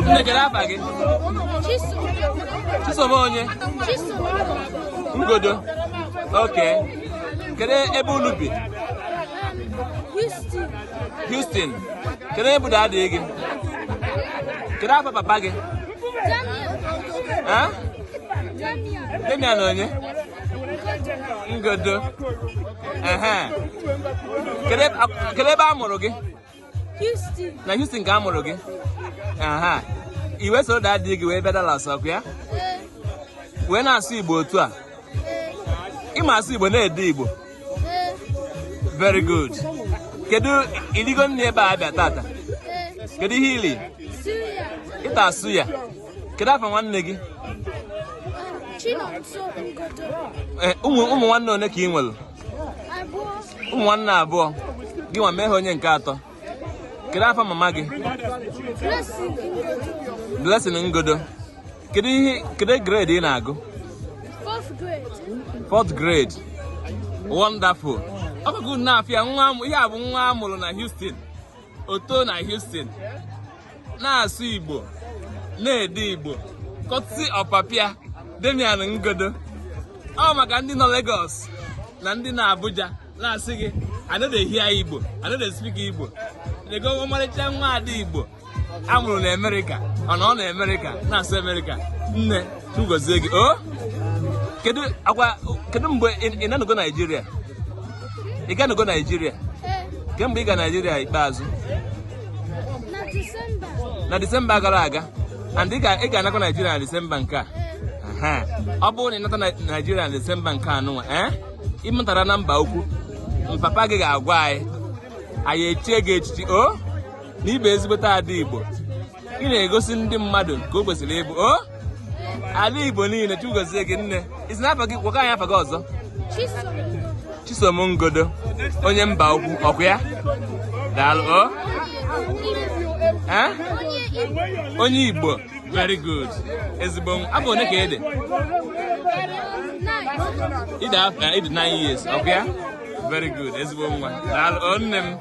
Nne, kedu afa gị? Chisom. Chisom onye? Chisom. Ngodo. Okay. Kedu ebe unu bi? Houston. Houston. Kedu ebe bụ daddy gị? Kedu afa papa gị? Damian. Eh? Damian. Damian onye? Ngodo. Ehe. Kedu ebe a mụrụ gị? Houston. Na Houston ka a mụrụ gị? Aha. I wee soro daddy gị wee bịa Dallas, ọkụ ya? Ee. Wee na-asụ Igbo otu a? Ee. Ịma asụ Igbo, na-ede Igbo? Ee. Very good. Kedu iligo nri ebe a bịa tata? Ee. Kedu ihe ili? Suya. Ịta suya. Kedu afa nwanne gị? Chinonso Ngodo. Ee, ụmụ nwanne one ka ị nwere? Abụọ. Ụmụ nwanne abụọ. Gị nwa mee ha onye nke atọ. Kedu afa mama gị? Blessing Ngodo. Blessing Ngodo. Kedu grade ị na-agụ? Fourth grade. Fourth grade. Wonderful. Ọkụkụ na-afịa nwa ihe a bụ nwa a mụrụ na Houston, oto na Houston, na-asụ Igbo, na-ede Igbo, courtesy of papa ya, Damian Ngodo. Ọ maka ndị nọ Lagos na ndị nọ Abuja na-asị gị, "I no dey hear Igbo, I no dey speak Igbo." Lego ọmarịcha nwa ada Igbo a mụrụ na Amerịka, ọ nọ na Amerịka na-asụ Amerịka. Nne, Chukwu gị o. Kedu agwa, kedu mgbe ị nanugo Naijiria? Ị ganugo Naijiria? Ee. Kemgbe ị ga Naijiria ikpeazụ? Na Disemba. Na Disemba gara aga. And ị ga-anakwa Naijiria na Disemba nke a? Ee. Aha. Ọ bụrụ na ị nata Naijiria na Disemba nke anụnwa, ee, ị mụtara na mba ukwu, papa gị ga-agwa anyị, anyị echie gị echichi o na ibe ezigbote ada Igbo. Ị na-egosi ndị mmadụ ka o kwesịrị ịbụ o ala Igbo niile. Chukwu gozie gị, nne. Isi n'afa gị, gwakọ anyị afa gị ọzọ. Chisom Ngodo. Chisom Ngodo, onye mba ukwu, ọkụ ya. Daalụ o. Eh? Onye Igbo. Onye Igbo. Very good. Ezigbo afọ one ka ị dị? 9. Ịdị 9 years, ọkụ ya. Very good. Ezigbo nwa, daalụ o nne m.